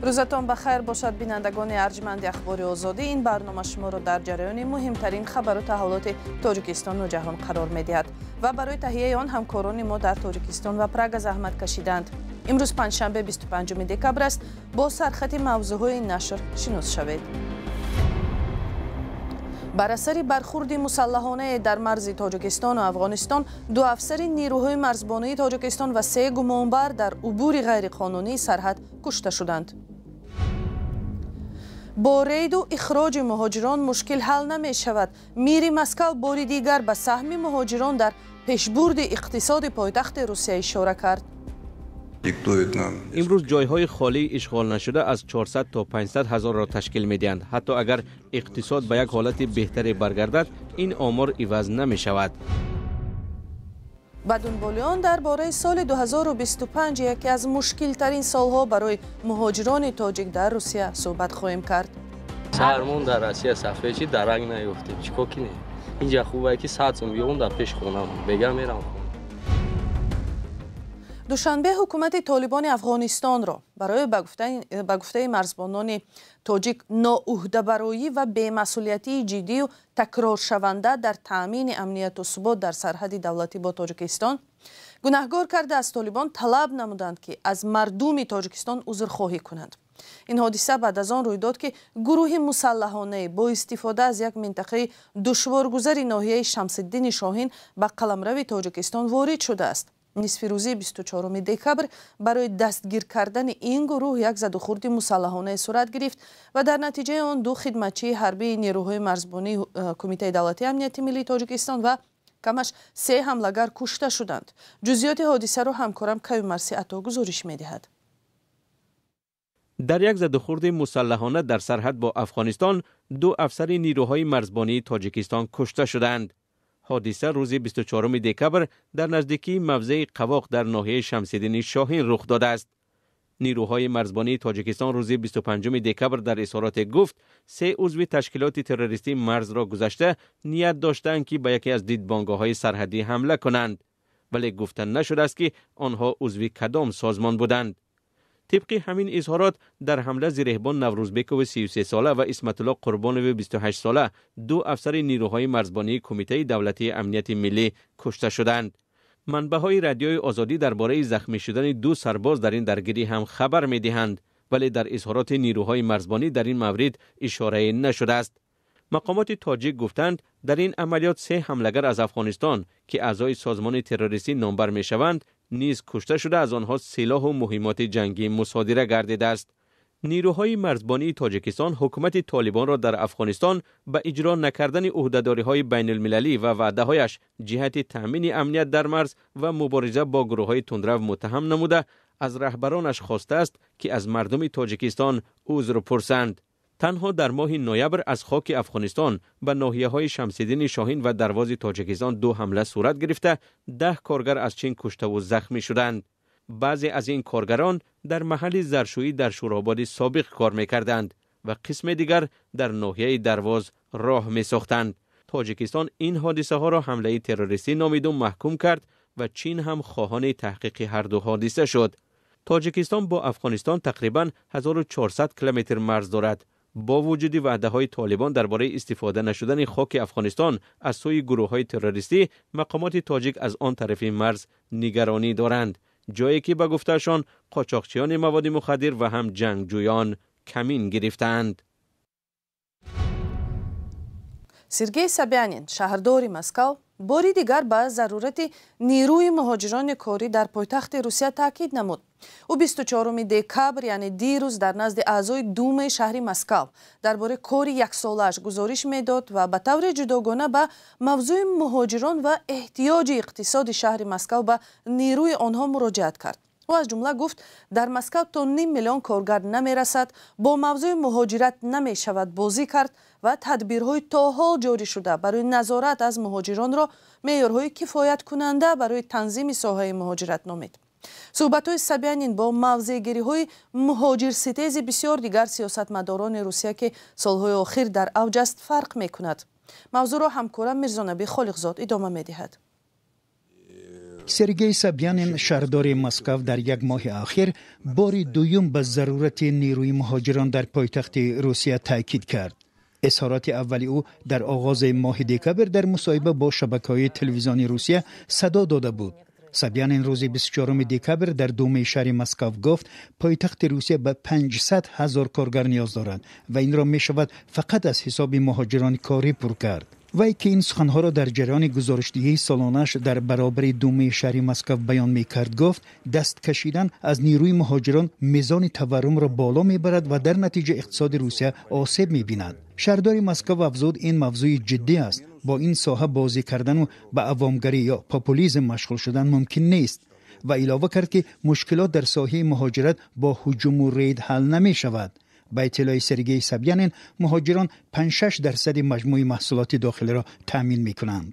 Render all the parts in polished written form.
Рӯзатон ба хайр бошад, бинандагони арҷманди Ахбори Озодӣ. Ин барнома шуморо дар ҷараёни муҳимтарин хабару таҳаввулоти Тоҷикистону ҷаҳон қарор медиҳад ва барои таҳияи он ҳамкорони мо дар Тоҷикистон ва Прага заҳмат кашиданд. Имрӯз панҷшанбе, 25 декабр аст. Бо сархати мавзӯъҳои нашр шинос шавед. Бар асари бархурди мусаллаҳонае дар марзи Тоҷикистону Афғонистон ду афсари нерӯҳои марзбонии Тоҷикистон ва се гумонбар дар убури ғайриқонунии сарҳад кушта шуданд. Бо рейду ихроҷи муҳоҷирон мушкил ҳал намешавад. Мири Москав бори дигар ба саҳми муҳоҷирон дар пешбурди иқтисоди пойтахти Русия ишора кард. Имрӯз ҷойҳои холии ишғол нашуда аз 400 то 500 ҳазорро ташкил медиҳанд. Ҳатто агар иқтисод ба як ҳолати беҳтаре баргардад, ин омор иваз намешавад. Ба дунболи он дар бораи соли 2025, яке аз мушкилтарин солҳо барои муҳоҷирони тоҷик дар Русия, суҳбат хоҳем кард. Сармон дар Россия сафед чи дарак наёфтем. Чӣ кор кинем? Инҷа хубае, ки 100 сум биём, дар пеш хонам бега мерам. Душанбе ҳукумати Толибони Афғонистонро барои, ба гуфтаи марзбонони тоҷик, ноуҳдабароӣ ва бемасъулиятии ҷиддию такроршаванда дар таъмини амнияту субот дар сарҳади давлатӣ бо Тоҷикистон гунаҳгор карда, аз Толибон талаб намуданд, ки аз мардуми Тоҷикистон узрхоҳӣ кунанд. Ин ҳодиса баъд аз он рӯй дод, ки гурӯҳи мусаллаҳонае бо истифода аз як минтақаи душворгузари ноҳияи Шамсиддини Шоҳин ба қаламрави Тоҷикистон ворид шудааст. Нисфирӯзии 24 декабр барои дастгир кардани ин гурӯҳ як задухӯрди мусаллаҳонае сурат гирифт ва дар натиҷаи он ду хидматчии ҳарбии нерӯҳои марзбонии Кумитаи давлатии амнияти миллии Тоҷикистон ва камаш се ҳамлагар кушта шуданд. Ҷузъиёти ҳодисаро ҳамкорам Каюмарси Ато гузориш медиҳад. Дар як задухӯрди мусаллаҳона дар сарҳад бо Афғонистон ду афсари нерӯҳои марзбонии Тоҷикистон кушта шуданд. Ҳодиса рӯзи 24 декабр дар наздикии мавзеи Қавоқ дар ноҳияи Шамсиддини Шоҳин рух додааст. Нерӯҳои марзбонии Тоҷикистон рӯзи 25 декабр дар изҳороте гуфт, се узви ташкилоти террористӣ марзро гузашта, ният доштаанд, ки ба яке аз дидбонгоҳҳои сарҳадӣ ҳамла кунанд, вале гуфта нашудааст, ки онҳо узви кадом созмон буданд. Тибқи ҳамин изҳорот, дар ҳамла Зиреҳбон Наврӯзбекови 33 сола ва Исматулло Қурбонови 28 сола, ду афсари нерӯҳои марзбонии Кумитаи давлатии амнияти миллӣ, кушта шуданд. Манбаъҳои Радиои Озодӣ дар бораи захмӣ шудани ду сарбоз дар ин даргирӣ ҳам хабар медиҳанд, вале дар изҳороти нерӯҳои марзбонӣ дар ин маврид ишорае нашудааст. Мақомоти тоҷик гуфтанд, дар ин амалиёт се ҳамлагар аз Афғонистон, ки аъзои созмони террористӣ номбар мешаванд, низ кушта шуда, аз онҳо силоҳу муҳиммоти ҷангӣ мусодира гардидааст. Нерӯҳои марзбонии Тоҷикистон ҳукумати Толибонро дар Афғонистон ба иҷро накардани ӯҳдадориҳои байналмилалӣ ва ваъдаҳояш ҷиҳати таъмини амният дар марз ва мубориза бо гурӯҳҳои тундрав муттаҳам намуда, аз раҳбаронаш хостааст, ки аз мардуми Тоҷикистон узр пурсанд. Танҳо дар моҳи ноябр аз хоки Афғонистон ба ноҳияҳои Шамсиддини Шоҳин ва Дарвози Тоҷикистон ду ҳамла сурат гирифта, 10 коргар аз Чин куштаву захмӣ шуданд. Баъзе аз ин коргарон дар маҳалли заршӯӣ дар Шӯрободи собиқ кор мекарданд ва қисме дигар дар ноҳияи Дарвоз роҳ месохтанд. Тоҷикистон ин ҳодисаҳоро ҳамлаи террористӣ номиду маҳкум кард ва Чин ҳам хоҳони таҳқиқи ҳарду ҳодиса шуд. Тоҷикистон бо Афғонистон тақрибан 1400 километр марз дорад. Бо вуҷуди ваъдаҳои Толибон дар бораи истифода нашудани хоки Афғонистон аз сӯи гурӯҳҳои террористӣ, мақомоти тоҷик аз он тарафи марз нигаронӣ доранд, ҷое ки, ба гуфтаашон, қочоқчиёни маводи мухаддир ва ҳам ҷангҷӯён камин гирифтаанд. Сергей Собянин, шаҳрдори Москав, бори дигар ба зарурати нерӯи муҳоҷирони корӣ дар пойтахти Русия таъкид намуд. Ӯ 24 декабр, яъне дирӯз, дар назди аъзои Думаи шаҳри Москав дар бораи кори яксолааш гузориш медод ва ба таври ҷудогона ба мавзӯи муҳоҷирон ва эҳтиёҷи иқтисоди шаҳри Москав ба нерӯи онҳо муроҷиат кард. Ӯ аз ҷумла гуфт, дар Москав то ним миллион коргар намерасад, бо мавзӯи муҳоҷират намешавад бозӣ кард ва тадбирҳои то ҳол ҷорӣ шуда барои назорат аз муҳоҷиронро меъёрҳои кифояткунанда барои танзими соҳаи муҳоҷират номид. Суҳбатҳои Собянин бо мавзеъгириҳои муҳоҷирситези бисёр дигар сиёсатмадорони Русия, ки солҳои охир дар авҷ аст, фарқ мекунад. Мавзӯъро ҳамкорам Мирзонабӣ Холиқзод идома медиҳад. Сергей Собянин, шаҳрдори Москав, дар як моҳи охир бори дуюм ба зарурати нерӯи муҳоҷирон дар пойтахти Русия таъкид кард. Изҳороти аввали ӯ дар оғози моҳи декабр дар мусоҳиба бо шабакаҳои телевизиони Русия садо дода буд. Собянин рӯзи 24 декабр дар Думаи шаҳри Москав гуфт, пойтахти Русия ба 500 ҳазор коргар ниёз дорад ва инро мешавад фақат аз ҳисоби муҳоҷирони корӣ пур кард. Вай, ки ин суханҳоро дар ҷараёни гузоришдиҳии солонааш дар баробари Думаи шаҳри Москав баён мекард, гуфт, даст кашидан аз нерӯи муҳоҷирон мизони таваррумро боло мебарад ва дар натиҷа иқтисоди Русия осеб мебинад. Шаҳрдори Москав афзуд, ин мавзӯи ҷиддӣ аст. Бо ин соҳа бозӣ кардану ба авомгарӣ ё популизм машғул шудан мумкин нест ва илова кард, ки мушкилот дар соҳаи муҳоҷират бо ҳуҷуму рейд ҳал намешавад. Ба иттилои Сергей Собянин, муҳоҷирон 5-6 дарсади маҷмӯи маҳсулоти дохилиро таъмин мекунанд.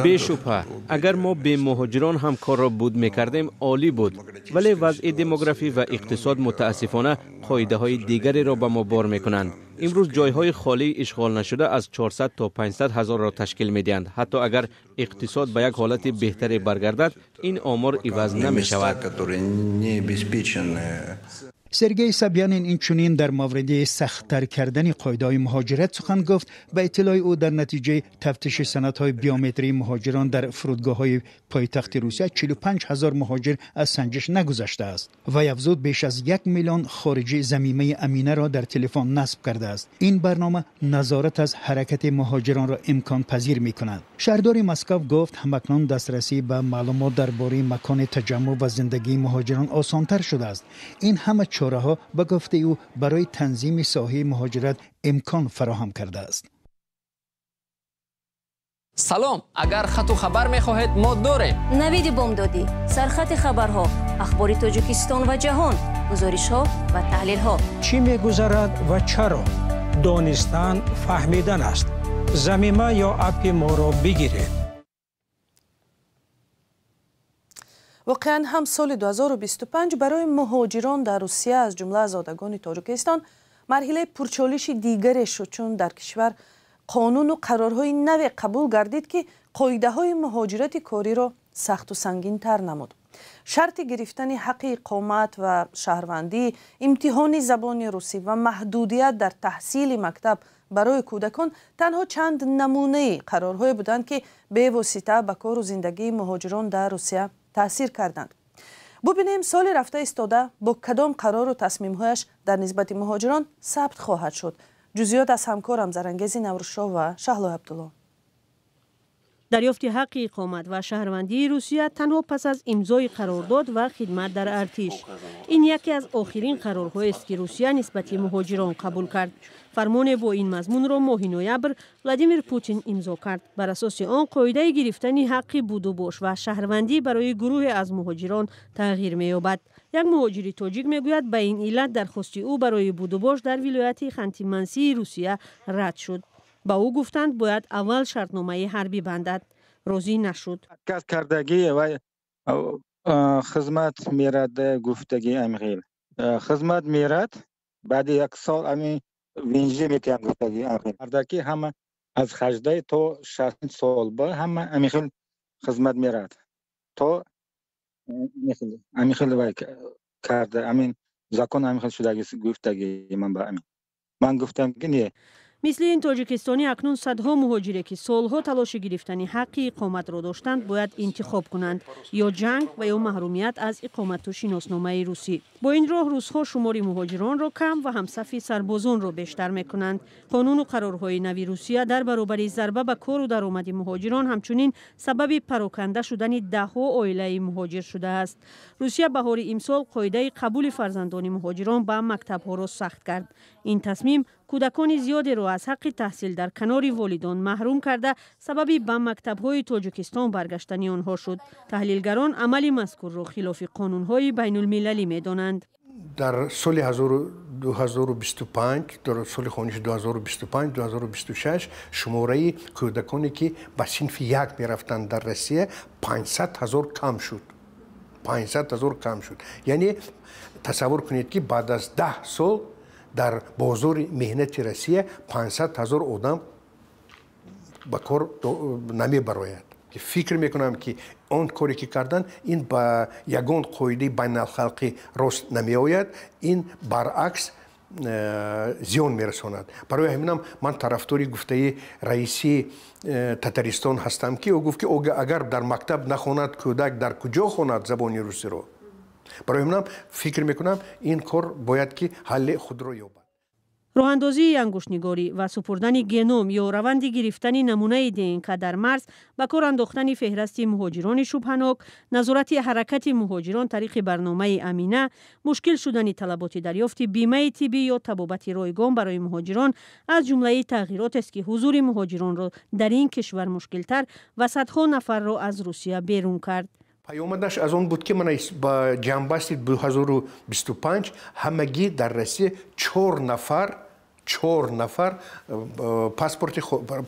Бешубҳа, агар мо бе муҳоҷирон ҳам корро буд мекардем, олӣ буд, вале вазъи демографӣ ва иқтисод мутаассифона қоидаҳои дигареро ба мо бор мекунанд. Имрӯз ҷойҳои холии ишғол нашуда аз 400 то 500 ҳазорро ташкил медиҳанд. Ҳатто агар иқтисод ба як ҳолати беҳтаре баргардад, ин омор иваз намешавад. Сергей Собянин инчунин дар мавриди сахттар кардани қоидаҳои муҳоҷират сухан гуфт. Ба иттилои ӯ, дар натиҷаи тафтиши санадҳои биометрии муҳоҷирон дар фурудгоҳҳои пойтахти Русия 45 ҳазор муҳоҷир аз санҷиш нагузаштааст. Вай афзуд, беш аз 1 миллион хориҷӣ замимаи Аминаро дар телефон насб кардааст. Ин барнома назорат аз ҳаракати муҳоҷиронро имконпазир мекунад. Шаҳрдори Москав гуфт, ҳамакнун дастрасӣ ба маълумот дар бораи макони таҷаммӯъ ва зиндагии муҳоҷирон осонтар шудааст. Ин ҳама чораҳо, ба гуфтаи ӯ, барои танзими соҳаи муҳоҷират имкон фароҳам кардааст. Салом, агар хату хабар мехоҳед, мо дорем. Навиди бомдодӣ, сархати хабарҳо, ахбори Тоҷикистон ва ҷаҳон, гузоришҳо ва таҳлилҳо. Чӣ мегузарад ва чаро? Донистан фаҳмидан аст. Замима ё аппи моро бигиред. Воқеан ҳам соли 2025 барои муҳоҷирон дар Русия, аз ҷумла зодагони Тоҷикистон, марҳилаи пурчолиши дигаре шуд, чун дар кишвар қонуну қарорҳои наве қабул гардид, ки қоидаҳои муҳоҷирати кориро сахту сангинтар намуд. Шарти гирифтани ҳаққи иқомат ва шаҳрвандӣ, имтиҳони забони русӣ ва маҳдудият дар таҳсили мактаб барои кӯдакон танҳо чанд намунаи қарорҳое буданд, ки бевосита ба кору зиндагии муҳоҷирон дар Русия таъсир карданд. Бубинем, соли рафта истода бо кадом қарору тасмимҳояш дар нисбати муҳоҷирон сабт хоҳад шуд. Ҷузъиёт аз ҳамкорам Зарангези Наврӯзшоҳ ва Шаҳло Абдулло. Дарёфти ҳаққи иқомат ва шаҳрвандии Русия танҳо пас аз имзои қарордод ва хидмат дар артиш. Ин яке аз охирин қарорҳоест, ки Русия нисбати муҳоҷирон қабул кард. Фармоне бо ин мазмунро моҳи ноябр Владимир Путин имзо кард. Бар асоси он қоидаи гирифтани ҳаққи будубош ва шаҳрвандӣ барои гурӯҳе аз муҳоҷирон тағйир меёбад. Як муҳоҷири тоҷик мегӯяд, ба ин иллат дархости ӯ барои будубош дар вилояти Ханти-Мансии Русия рад шуд. Ба ӯ гуфтанд, бояд аввал шартномаи ҳарбӣ бандад. Розӣ нашуд. Отказ кардагӣ ва хизмат мерад, гуфтагӣ амғил. Хизмат мерад, баъди як сол ами винжи метиҳам гуфтагӣ амғил. Мардаки ҳама аз 18 то 60 сол ба ҳама амихел хизмат мерад. То амихел вай карда, амин закон амихел шудагӣ гуфтагӣ ман ба амин. Ман гуфтам ки не. Мисли ин тоҷикистонӣ акнун садҳо муҳоҷире, ки солҳо талоши гирифтани ҳаққи иқоматро доштанд, бояд интихоб кунанд: ё ҷанг ва ё маҳрумият аз иқомату шиносномаи русӣ. Бо ин роҳ русҳо шумори муҳоҷиронро кам ва ҳамсафи сарбозонро бештар мекунанд. Қонуну қарорҳои нави Русия дар баробари зарба ба кору даромади муҳоҷирон ҳамчунин сабаби пароканда шудани даҳҳо оилаи муҳоҷир шудааст. Русия баҳори имсол қоидаи қабули фарзандони муҳоҷирон ба мактабҳоро сахт кард. Ин тасмим кӯдакони зиёдеро аз ҳаққи таҳсил дар канори волидон маҳрум карда, сабаби ба мактабҳои Тоҷикистон баргаштани онҳо шуд. Таҳлилгарон амали мазкурро хилофи қонунҳои байнулмилалӣ медонанд. Дар соли 2025, дар соли хониши 2025-2026 шумораи кӯдаконе, ки ба синфи як мерафтанд дар Россия, 500 ҳазор кам шуд. 500 ҳазор кам шуд. Яъне тасаввур кунед, ки баъд аз 10 сол дар бозори меҳнати Россия 500 ҳазор одам Ба кор намебарояд. Фикр мекунам, ки он коре ки кардан, ин ба ягон қоидаи байналхалқӣ рост намеояд, ин баръакс зиён мерасонад. Барои ҳаминам ман тарафдори гуфтаи раиси Татаристон ҳастам, ки ӯ гуфт, ки агар дар мактаб нахонад кӯдак, дар куҷо хонад забони русиро? Барои ҳаминам фикр мекунам, ин кор бояд ки ҳалли худро ёбад. Роҳандозии ангуштнигорӣ ва супурдани геном ё раванди гирифтани намунаи ДНК дар марз, ба кор андохтани феҳрасти муҳоҷирони шубҳанок, назорати ҳаракати муҳоҷирон тариқи барномаи Амина, мушкил шудани талаботи дарёфти бимаи тиббӣ ё табобати ройгон барои муҳоҷирон аз ҷумлаи тағйиротест, ки ҳузури муҳоҷиронро дар ин кишвар мушкилтар ва садҳо нафарро аз Русия берун кард. Паёмадаш аз он буд, ки ман ба ҷамъбасти 2025 ҳамагӣ дар Россия чор нафар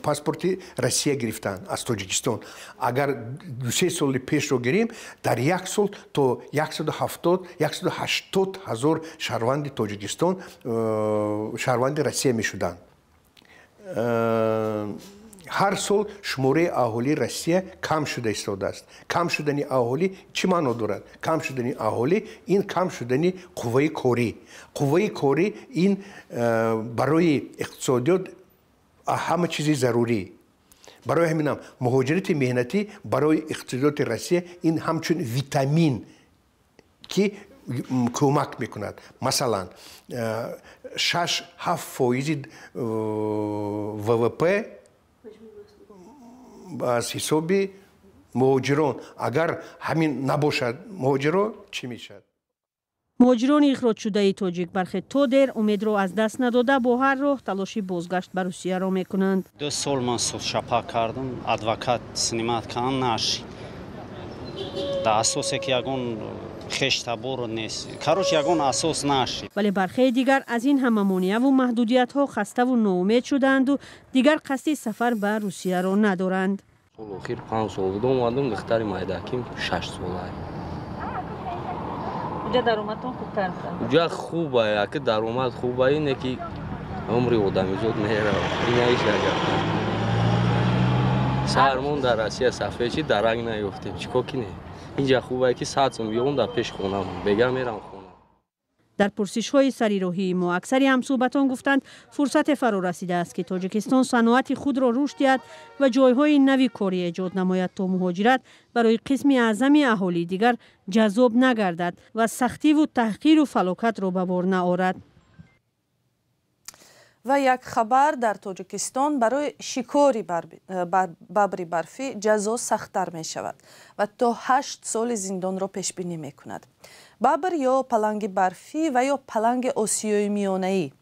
паспорти Россия гирифтанд аз Тоҷикистон. Агар 2-3 соли пешро гирем, дар як сол то 170, 180 ҳазор шаҳрванди Тоҷикистон шаҳрванди Россия мешуданд. Ҳар сол шумораи аҳолии Россия кам шуда истодааст. Кам шудани аҳолӣ чӣ маъно дорад? Кам шудани аҳолӣ — ин кам шудани қувваи корӣ. Қувваи корӣ ин барои иқтисодиёт ҳама чизи зарурӣ. Барои ҳаминам муҳоҷирати меҳнатӣ барои иқтисодиёти Россия ин ҳамчун витамин, ки кӯмак мекунад. Масалан, 6-7 фоизи ВВП аз ҳисоби муҳоҷирон. Агар ҳамин набошад, муҳоҷиро чӣ мешавад? Муҳоҷирони ихроҷшудаи тоҷик бархе то дер умедро аз даст надода, бо ҳар роҳ талоши бозгашт ба Русияро мекунанд. 2 сол ман судшапа кардам, адвокат снимать кардам, нашид. Дар асосе ки ягон хештабор нест, короче, ягон асос нашид. Вале бархеи дигар аз ин ҳама монеаву маҳдудиятҳо хаставу ноумед шудаанду дигар қасди сафар ба Русияро надоранд. Соли охир 5 сол буд омадам, духтари майдаким 6 сола. Уҷа даромадтон хубтар буд? Уҷа хуба, яки даромад хуба, ине ки умри одамизод мерава, инаиш агар сармон дар Россия сафед чи дарак наёфтем, чӣ кор кинем? Инҷа хубае, ки 100 сум биём, дар пеш хонам, бега мерам хона. Дар пурсишҳои сари роҳии мо аксари ҳамсӯҳбатон гуфтанд, фурсате фаро расидааст, ки Тоҷикистон саноати худро рушд диҳад ва ҷойҳои нави корӣ эҷод намояд, то муҳоҷират барои қисми аъзами аҳолӣ дигар ҷаззоб нагардад ва сахтиву таҳқиру фалокатро ба бор наорад. Ва як хабар: дар Тоҷикистон барои шикори бабри барфӣ ҷазо сахттар мешавад ва то 8 соли зиндонро пешбинӣ мекунад. Бабр ё паланги барфӣ ва ё паланги Осиёи Миёнаӣ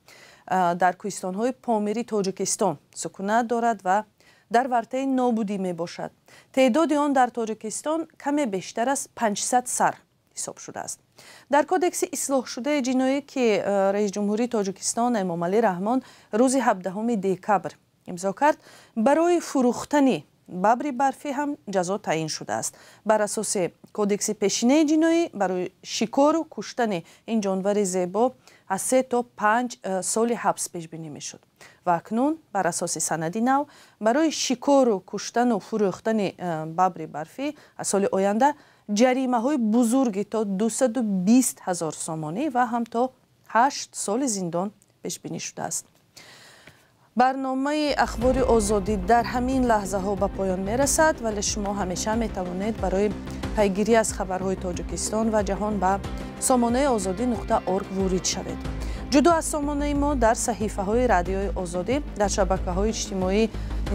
дар кӯҳистонҳои Помири Тоҷикистон сукунат дорад ва дар вартаи нобудӣ мебошад. Теъдоди он дар Тоҷикистон каме бештар аз 500 сар ҳисоб шудааст. Дар кодекси ислоҳшудаи ҷиноӣ, ки раисҷумҳурии Тоҷикистон Эмомалӣ Раҳмон рӯзи 17 декабр имзо кард, барои фурӯхтани бабри барфӣ ҳам ҷазо таъин шудааст. Бар асоси кодекси пешинаи ҷиноӣ, барои шикору куштани ин ҷонвари зебо аз 3 то 5 соли ҳабс пешбинӣ мешуд ва акнун бар асоси санади нав барои шикору куштану фурӯхтани бабри барфӣ аз соли оянда ҷаримаҳои бузурги то 220 ҳазор сомонӣ ва ҳам то 8 соли зиндон пешбинӣ шудааст. Барномаи Ахбори Озодӣ дар ҳамин лаҳзаҳо ба поён мерасад, вале шумо ҳамеша метавонед барои пайгирӣ аз хабарҳои Тоҷикистон ва ҷаҳон ба сомонаи озодӣ.орг ворид шавед. Ҷудо аз сомонаи мо, дар саҳифаҳои Радиои Озодӣ дар шабакаҳои иҷтимоӣ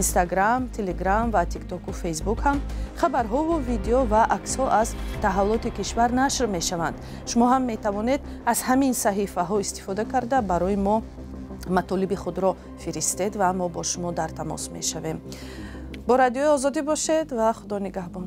Инстаграм, Телеграм ва Тиктоку Фейсбук ҳам хабарҳову видео ва аксҳо аз таҳаввулоти кишвар нашр мешаванд. Шумо ҳам метавонед аз ҳамин саҳифаҳо истифода карда, барои мо матолиби худро фиристед ва мо бо шумо дар тамос мешавем. Бо Радиои Озодӣ бошед ва Худо нигаҳбон.